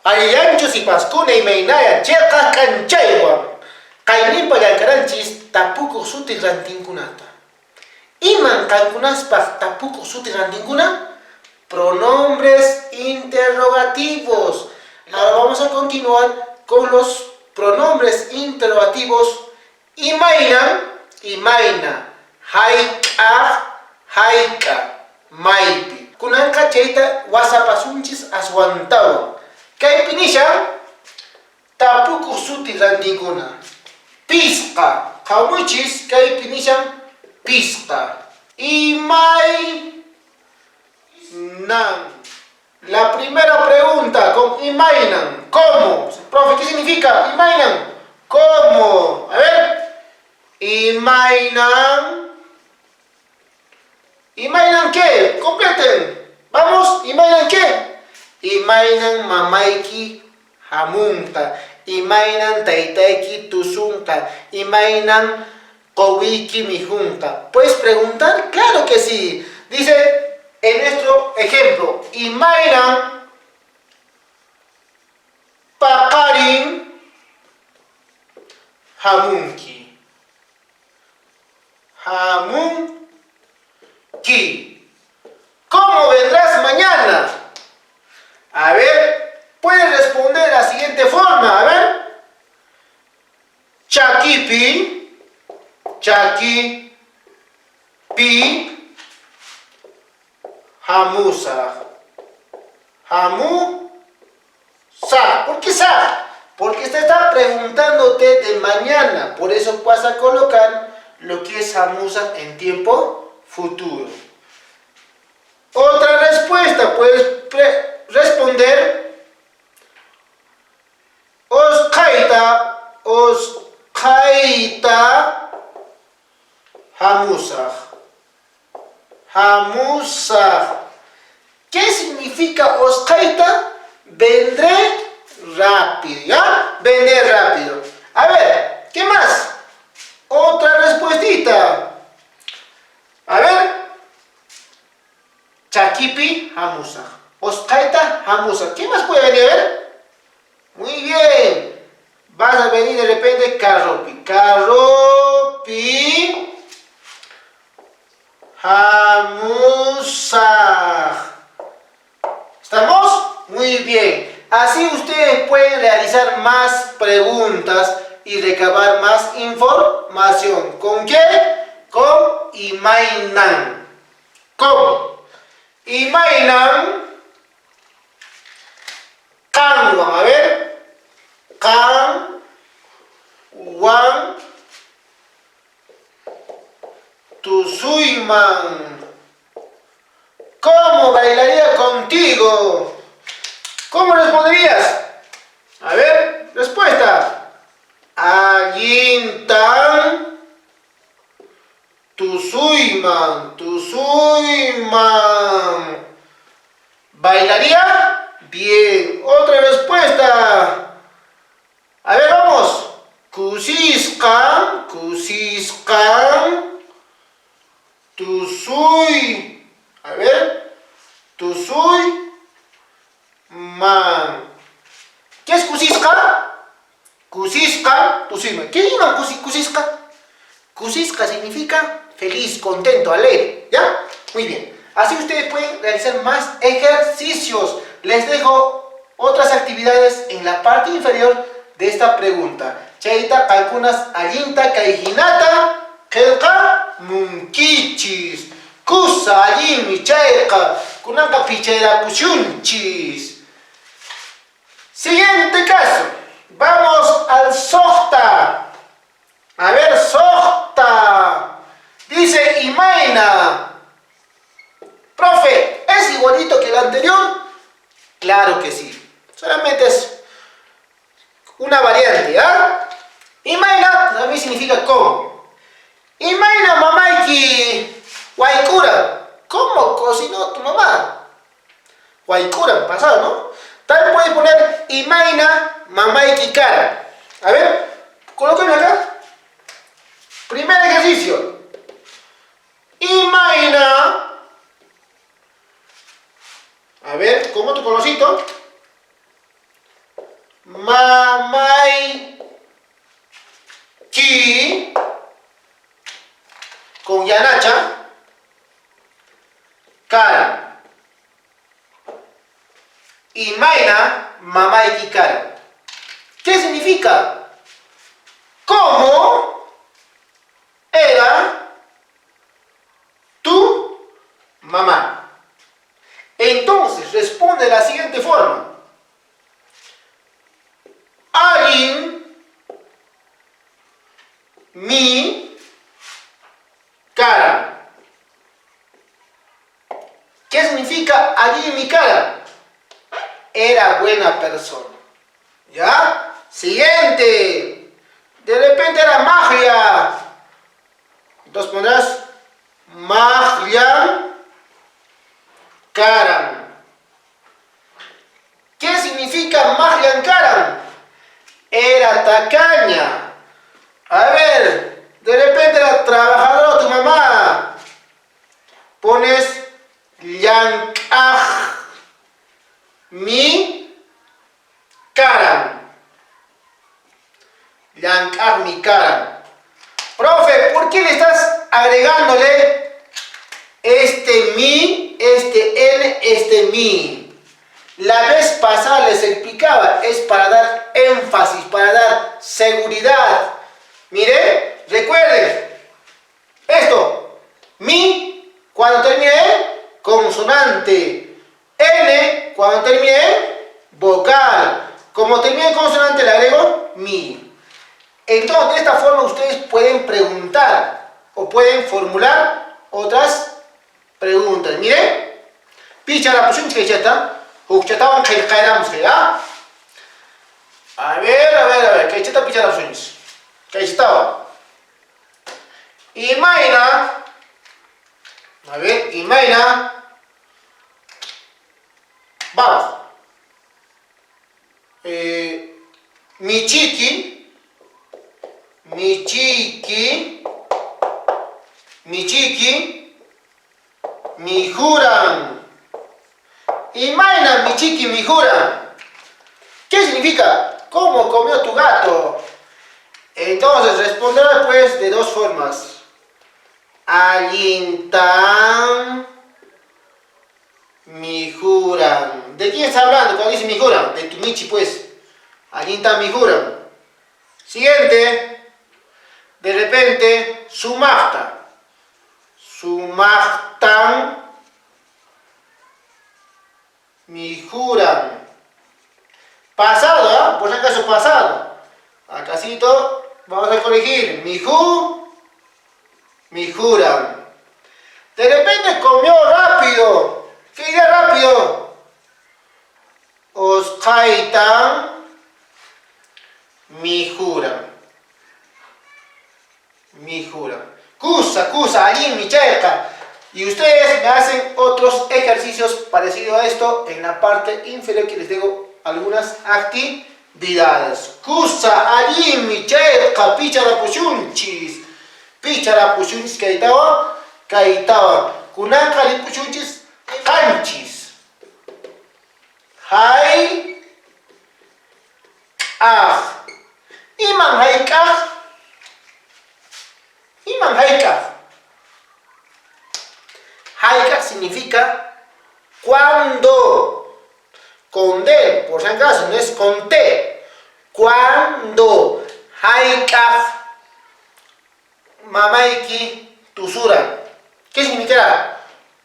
Allillanchu sipaskuna imaynaya cheqaq k'anchaywan kayninpa llank'aranchis tapukuq sutiq rantinkunata. Iman qankunaspaq tapukuq sutiq rantinkuna? Pronombres interrogativos. Ahora vamos a continuar con los pronombres interrogativos Imaynan, imayna, hayk'aq, hayk'a, maypi. Kunanqa chayta wasapasunchis aswantawan. Kaypi nishan tapukuq suti rantinkuna. Pisqa. Qhawmuychis, kaypi nishan pisqa. Imaynan. La primera pregunta con imaynan, ¿cómo? Profe, ¿qué significa imaynan? ¿Cómo? A ver. Imaynan. ¿Imaynan qué? Completen. Vamos, ¿imaynan qué? Imaynan mamayki hamunqa. Imaynan taytayki tusunqa. Imaynan qowiyki mijunqa. ¿Puedes preguntar? Claro que sí. Dice en nuestro ejemplo, imaynan paqarin hamunki. Hamunki. ¿Cómo vendrás mañana? A ver, puedes responder de la siguiente forma. A ver. Chakipi, chaki, pi, hamusaq. Hamusaq. ¿Por qué saq? Porque te está preguntándote de mañana. Por eso vas a colocar lo que es hamusaq en tiempo futuro. Otra respuesta, puedes responder Usqhayta, usqhayta hamusaq. Hamusaq. ¿Qué significa usqhayta? Vendré rápido, ¿ya? Vendré rápido. A ver, ¿qué más? Otra respuestita. A ver. Chakipi hamusaq. Usqhayta hamusaq. ¿Qué más puede venir? A ver. Muy bien. Vas a venir de repente carropi. Carropi. Hamusaq. ¿Estamos? Muy bien. Así ustedes pueden realizar más preguntas y recabar más información. ¿Con qué? Con Imaynan. ¿Cómo? Imaynan qanwan. A ver. Qan, wan, tusuyman. ¿Cómo bailaría contigo? ¿Cómo responderías? A ver, respuesta. Allintan tusuyman, tusuyman. ¿Bailaría? Bien. Otra respuesta. A ver, vamos. Kusisqan, kusisqan, tusuy. A ver, tusuy, man. ¿Qué es kusisqa? Kusisqa, tusuyman. ¿Qué iman kusisqa? Kusisqa significa feliz, contento, alegre. ¿Ya? Muy bien. Así ustedes pueden realizar más ejercicios. Les dejo otras actividades en la parte inferior de esta pregunta. Chayta qankunas allinta kayhinata qillqamunkichis. Kusa allinmi chayqa, kunanqa pichayrakushunchis. Siguiente caso. Vamos al soqta. A ver, soqta. Dice Imayna. Profe, ¿es igualito que el anterior? Claro que sí. Solamente es una variante, ¿ah? Imayna también significa cómo. Imayna mamayki wayk'uran. ¿Cómo cocinó tu mamá? Wayk'uran, pasado, ¿no? También puedes poner imayna mamayki karan. A ver, colóquenme acá. Primer ejercicio. Imayna. A ver, con otro colorcito. Mamayki con yanacha cara. Imayna mamayki karan. ¿Qué significa? ¿Cómo era tu mamá? Entonces responde de la siguiente forma. Allin mi cara. ¿Qué significa allí mi cara? Era buena persona. ¿Ya? Siguiente. De repente era magia. Entonces pondrás magia karan. ¿Qué significa magia karan? Era tacaña. A ver, de repente era trabajadora tu mamá. Pones llank'aj mi karan. Llank'aj mi karan. Profe, ¿por qué le estás agregándole este mi, este n, este mi? La vez pasada les explicaba, es para dar énfasis, para dar seguridad. Miren, recuerden, esto, mi, cuando termine en consonante, n, cuando termine en vocal. Como termine en consonante le agrego mi. Entonces, de esta forma ustedes pueden preguntar o pueden formular otras preguntas. Miren, picharapushunchik kaychata, hukchatawan qillqayramus kay, ¿ah? A ver, a ver, a ver, kaychata picharapushunchis. Kaychatawan. Imayna, a ver, imayna, vamos. Michiki, michiki, michiki, mijuran. Imayna michiki mijuran. ¿Qué significa? ¿Cómo comió tu gato? Entonces responderá pues de dos formas. Allintan mijuran. ¿De quién está hablando cuando dice mijuran? De tu michi pues. Allintan mijuran. Siguiente. De repente, sumaqta. Sumaqtan mijuran. Pasado, ¿eh? Por si acaso pasado. Acasito vamos a corregir. Miju, mijuran. De repente comió rápido. ¿Qué idea rápido? Osqhaytan mijuran. Mijuran. Kusa, kusa, allí mi chayqa. Y ustedes me hacen otros ejercicios parecidos a esto en la parte inferior que les dejo algunas actividades. Kusa, allí mi chayqa, picharapushunchis. Picharapushunchis kaytawa, kaytawa. Kunanqa ripushunchis, qanchis. Hay, aj. Iman hayk'aq. Iman hayk'aq. Hayk'aq significa cuando. Con D, por si acaso, no es con T. Cuando. Hayk'aq mamayki tusuran. ¿Qué significará?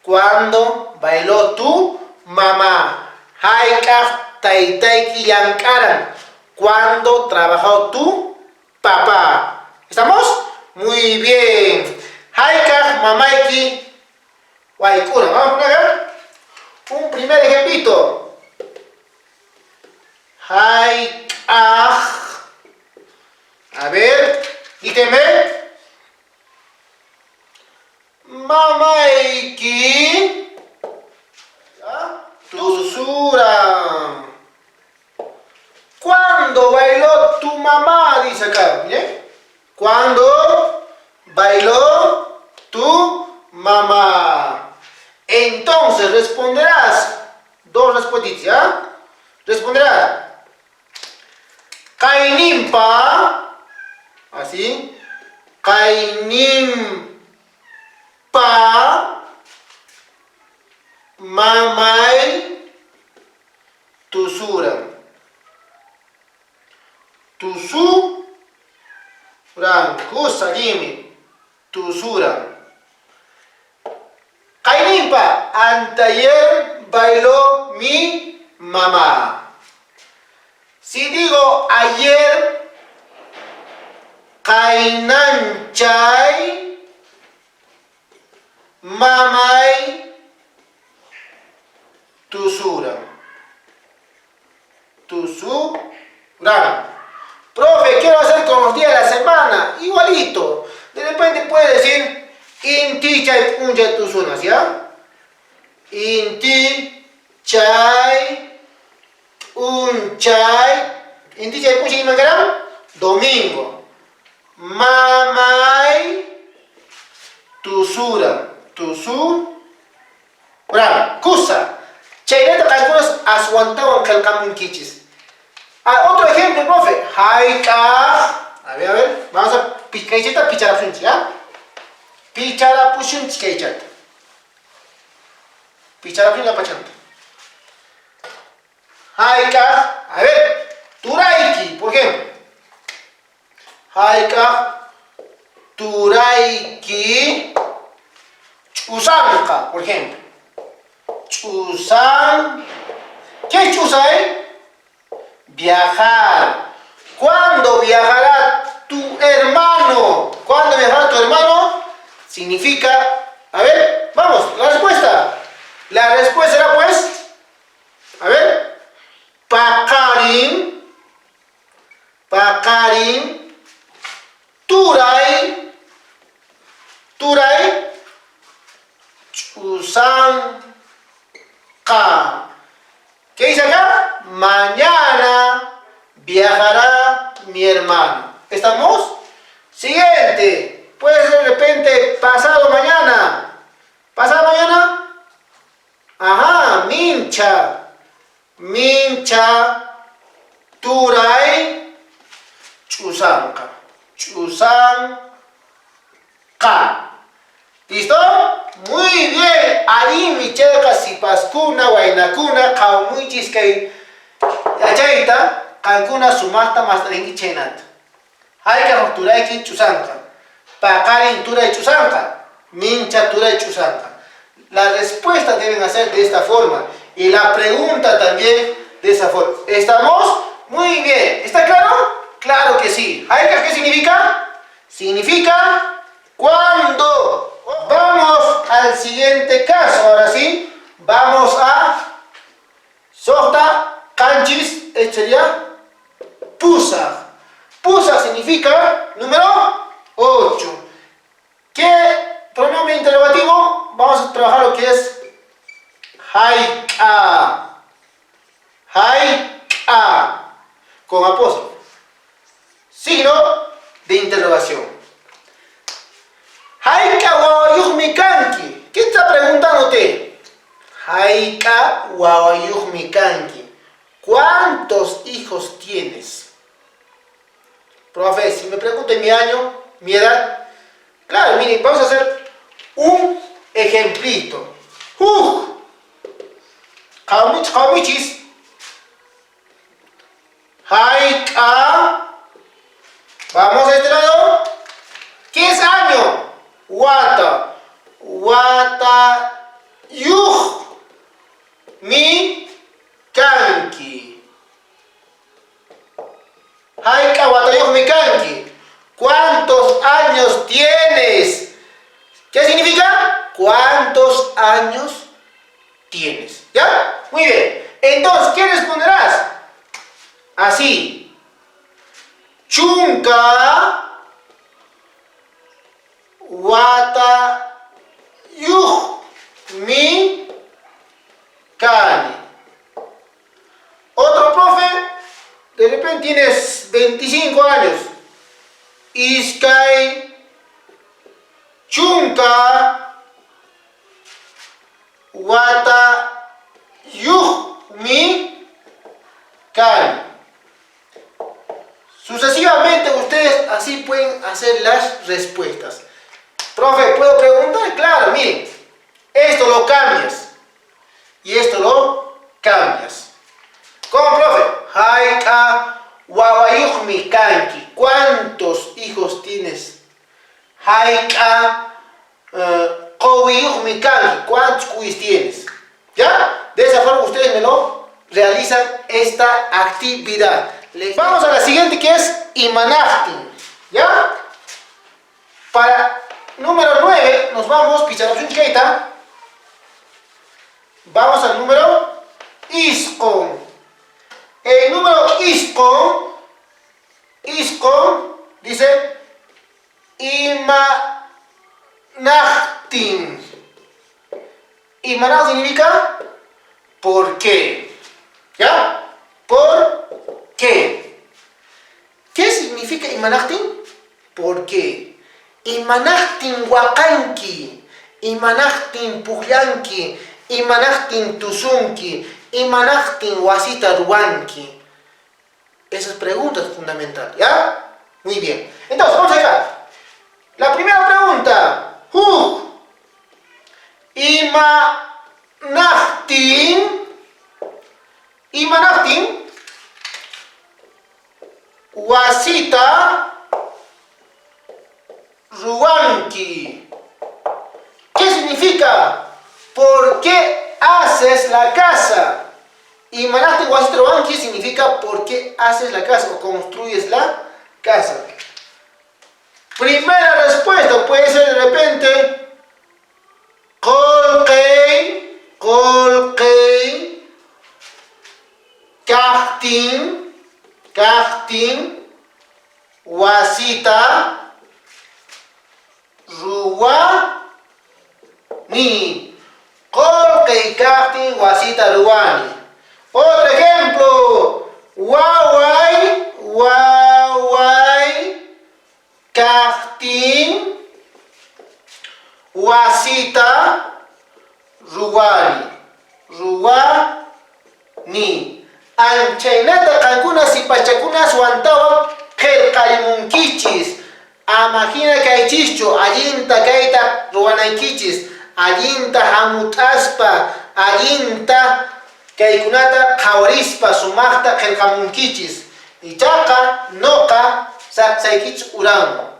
Cuando bailó tu mamá. Hayk'aq taytayki llank'aran. Cuando trabajó tu papá. ¿Estamos? Muy bien. Hayk'aq mamayki wayk'uran. Vamos a poner acá un primer ejemplito. Hayk'aq. A ver, dígame. Mamayki tusuran. ¿Cuándo bailó tu mamá? Dice acá, ¿bien? ¿Cuándo bailó tu mamá? Entonces responderás dos respuestas, ¿ya? Responderás. Mamay tusuran. Tusuran. Kusa allinmi. Tusuran. Qayninpa, antayer bailó mi mamá. Si digo ayer, qaynanchay mamay tusuran. Tusuran. Profe, quiero hacer con los días de la semana. Igualito. De repente puede decir inti chay p'unchay tusunas, ¿ya? Inti chay p'unchay. Inti chay p'unchay iman karan? Domingo. Mamay tusuran. Tusuran. Kusa. Chaynata qankunas aswantawan qillqamunkichis. Ah, otro ejemplo, profe. Hayk'aq. A ver, vamos a kaychata picharapushunchik, ¿ya? Picharapushunchik kaychata. Picharapushun la pachanta. Hayk'aq. A ver, turayki, por ejemplo. Hayk'aq turayki ch'usanqa, por ejemplo. Ch'usan. ¿Qué es ch'usay? Viajar. ¿Cuándo viajará tu hermano? ¿Cuándo viajará tu hermano? Significa, a ver, vamos, la respuesta. La respuesta será pues, a ver, paqarin, paqarin, turay, turay, ch'usanqa. ¿Qué dice acá? Mañana viajará mi hermano. ¿Estamos? Siguiente. Puede ser de repente pasado mañana. ¿Pasado mañana? Ajá, mincha. Mincha. Turay. Ch'usanqa. Ch'usanqa. ¿Listo? Muy bien. Allinmi chayqa sipaskuna, waynakuna, qhawmuychis kay yachayta, qankuna sumaqta mast'arinki chhaynata. Hayk'aq turayki ch'usanqa? Paqarin turay ch'usanqa. Mincha turay ch'usanqa. La respuesta deben hacer de esta forma. Y la pregunta también de esa forma. ¿Estamos? Muy bien. ¿Está claro? Claro que sí. ¿Hayk'aq qué significa? Significa cuando. Vamos al siguiente caso. Ahora sí. Vamos a suqta, qanchis, este sería pusaq. Pusaq significa número 8. ¿Qué pronombre interrogativo? Vamos a trabajar lo que es hayk'a. Hayk'a. Con apóstrofe. Signo de interrogación. Hayk'a wawayuqmi kanki. ¿Qué está preguntándote? Hayk'a wawayuqmi kanki. ¿Cuántos hijos tienes? Profe, si me preguntan mi año, mi edad. Claro, miren, vamos a hacer un ejemplito. Huk. Qhawamuchis. Hayk'a. Vamos a este lado. ¿Qué es año? Wata. Watayuqmi kanki. Hayk'a watayuqmi kanki. ¿Cuántos años tienes? ¿Qué significa? ¿Cuántos años tienes? ¿Ya? Muy bien. Entonces, ¿qué responderás? Así. Chunka watayuqmi kani. Otro profe, de repente tienes 25 años. Iskay chunka watayuqmi kani. Sucesivamente ustedes así pueden hacer las respuestas. Profe, ¿puedo preguntar? Claro, miren, esto lo cambias. Cambias. ¿Cómo, profe? Hayk'a wawayuqmi kanki. ¿Cuántos hijos tienes? Hayk'a quwiyuqmi kanki. ¿Cuántos cuis tienes? ¿Ya? De esa forma ustedes me lo realizan esta actividad. Vamos a la siguiente, que es imanaqtin. ¿Ya? Para número 9 nos vamos, picharasunchikayta. Vamos al número isqun. El número isqun, isqun, dice imanaqtin. Imanaqtin significa ¿por qué? ¿Ya? ¿Por qué? ¿Qué significa imanaqtin? ¿Por qué? Imanaqtin waqanki, imanaqtin pukllanki, imanaqtin tusunki, imanaqtin wasita ruwanki. Esas preguntas fundamental, ¿ya? Muy bien. Entonces, vamos acá. La primera pregunta. Huk. Imanaqtin, imanaqtin, wasita ruwanki. ¿Qué significa? ¿Por qué haces la casa? Imanaqtin wasita ruwanki significa ¿por qué haces la casa o construyes la casa? Primera respuesta puede ser de repente qullqiy, qullqiy, kaqtin, kaqtin, wasita ruwani. Qullqiy kaqtin wasita ruwani. Otro ejemplo, waway, waway, kaqtin, wasita ruwani, ruwani. Anchaynata qankuna sipachakuna aswantawan qillqarimunkichis. Ama hina kaychischu, allinta kayta ruwanaykichis, allinta hamut'aspa, allinta kaykunata qhawarispa sumaqta qillqamunkichis. Ichaqa noqa saqsaykichis uranwan.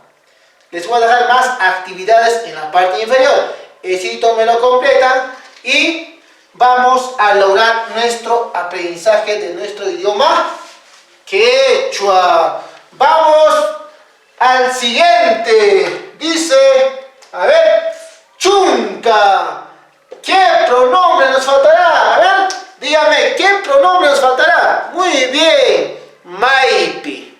Les voy a dejar más actividades en la parte inferior. Esito me lo completan y vamos a lograr nuestro aprendizaje de nuestro idioma quechua. Vamos al siguiente. Dice, a ver, chunka. ¿Qué pronombre nos faltará? A ver, dígame, ¿qué pronombre nos faltará? Muy bien, maypi.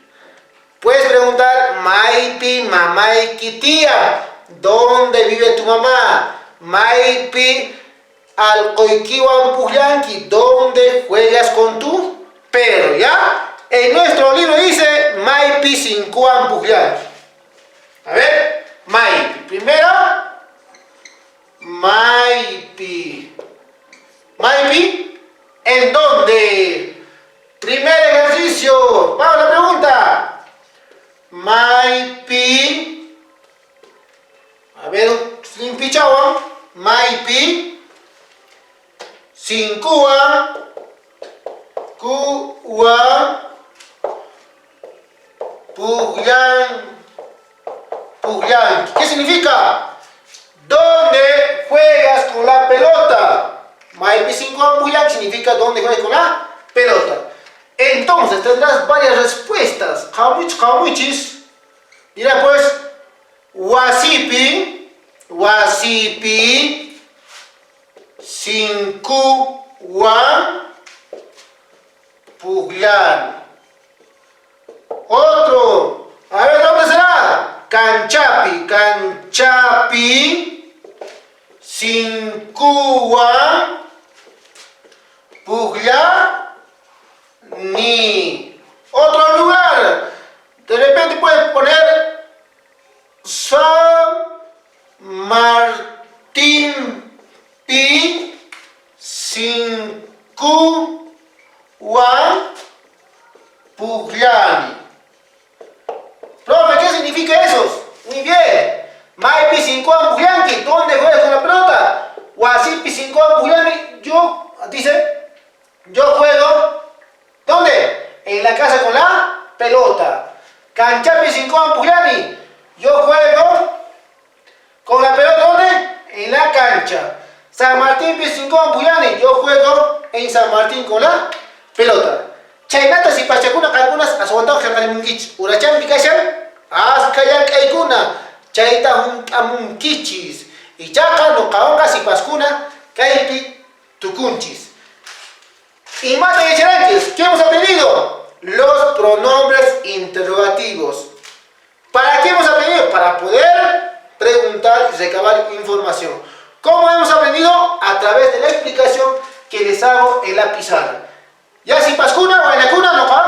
Puedes preguntar, maypi, mamayki tiyan, ¿dónde vive tu mamá? Maypi, allquykiwan pukllanki, ¿dónde juegas con tu perro? ¿Ya? En nuestro libro dice, maypi sinkuwan pukllanki. A ver, maypi. Primero, maypi. Maypi, ¿en dónde? Primer ejercicio. Vamos a la pregunta. Maypi. A ver, limpichawan. Maypi. Sinkuwan. Kuwan. Pukllan. Pukllan. ¿Qué significa? ¿Dónde juegas con la pelota? Maypi sinkuwan pukllan significa ¿dónde juegas con la pelota? Entonces tendrás varias respuestas. Qhawamuch, qhawamuchis. Dirá pues, wasipi, wasipi, sinkuwan, pukllan. Otro. A ver, ¿dónde será? Kanchapi, kanchapi, sinkuwan, pukllani. Otro lugar. De repente puedes poner San Martín pi sinkuwan pukllani. Profe, ¿qué significa eso? Muy bien. Maypi sinkuwan pukllanki. ¿Dónde juegas con la pelota? Wasipi sinkuwan pukllani. Yo, dice, la casa con la pelota. Canchapi sinkuwan pukllani. Yo juego con la pelota, ¿dónde? En la cancha. San Martinpi sinkuwan pukllani. Yo juego en San Martín con la pelota. Chhaynata sipachakuna qankunas aswantawan qillqarimunkichis. Urachanpi kashan askha llank'aykuna chayta hunt'amunkichis. Ichaqa nuqawanqa sipaskuna kaypi tukunchis. Imata yacharanchis? ¿Qué hemos aprendido? Los pronombres interrogativos. ¿Para qué hemos aprendido? Para poder preguntar y recabar información. ¿Cómo hemos aprendido? A través de la explicación que les hago en la pizarra. Ya sipaskuna, waynakuna, nuqa.